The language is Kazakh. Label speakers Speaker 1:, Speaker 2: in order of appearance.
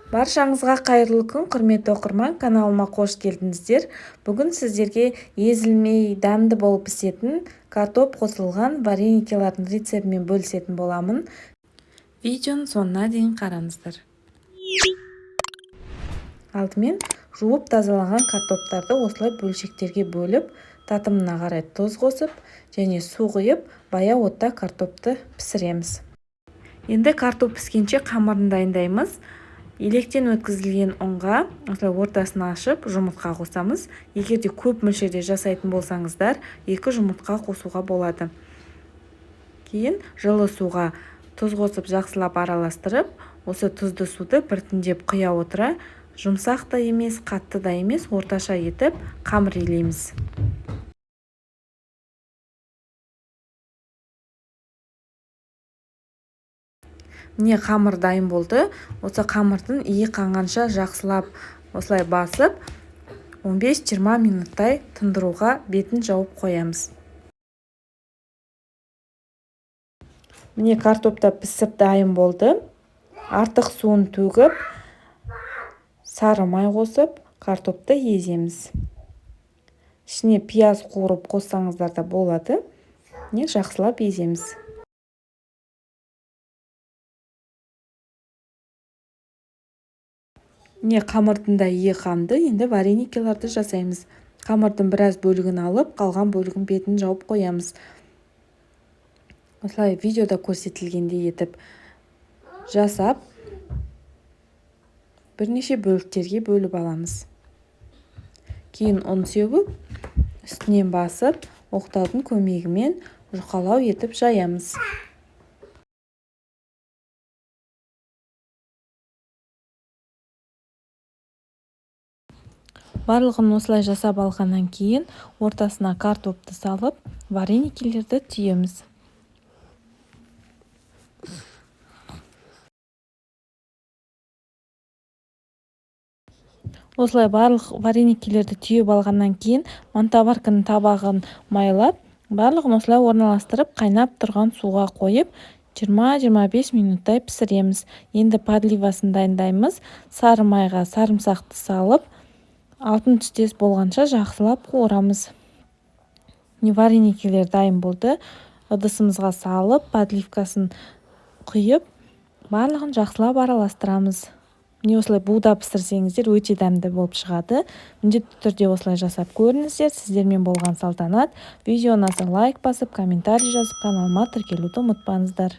Speaker 1: Баршаңызға қайырлы күн, құрметті оқырман, каналыма қош келдіңіздер. Бүгін сіздерге езілмей дәмді болып пісетін картоп қосылған вареникилардың рецептімен бөлісетін боламын. Видеоның соңына дейін қараңыздар. Алдымен жуып тазаланған картоптарды осылай бөлшектерге бөліп, татымына қарай тұз қосып және су құйып, баяу отта картопты пісіреміз. Енді картоп піскенше қамырын дайындаймыз. Електен өткізілген ұнға осылай ортасын ашып жұмыртқа қосамыз. Егер де көп мөлшерде жасайтын болсаңыздар, 2 жұмыртқа қосуға болады. Кейін жылы суға тұз қосып жақсылап араластырып, осы тұзды суды біртіндеп құя отыра, жұмсақ та емес, қатты да емес, орташа етіп қамыр илейміз. Міне, қамыр дайын болды. Осы қамырдың иі қанғанша жақсылап осылай басып, 15-20 минуттай тындыруға бетін жауып қоямыз. Міне, картоп та пісіп дайын болды. Артық суын төгіп, сары май қосып, картопты еземіз. Ішіне пияз қуырып қоссаңыздар да болады. Міне, жақсылап еземіз. Міне, қамырдың да иі қанды. Енді вареникиларды жасаймыз. Қамырдың біраз бөлігін алып, қалған бөлігін бетін жауып қоямыз. Осылай видеода көрсетілгендей етіп жасап, бірнеше бөліктерге бөліп аламыз. Кейін ұн сеуіп, үстінен басып, оқтаудың көмегімен жұқалау етіп жаямыз. Барлығын осылай жасап алғаннан кейін ортасына картопты салып, вареникилерді түйеміз. Осылай барлық вареникилерді түйіп алғаннан кейін мантоварканың табағын майлап, барлығын осылай орналастырып, қайнап тұрған суға қойып, 20-25 минуттай пісіреміз. Енді подливасын дайындаймыз. Сары майға сарымсақты салып, алтын түстес болғанша жақсылап қуырамыз. Вареникилер дайын болды. Ыдысымызға салып, подливкасын құйып, барлығын жақсылап араластырамыз. Міне, осылай буда пісірсеңіздер өте дәмді болып шығады. Міндетті түрде осылай жасап көріңіздер. Сіздермен болған Салтанат. Видео ұнаса лайк басып, комментарий жазып, каналыма тіркелуді ұмытпаңыздар.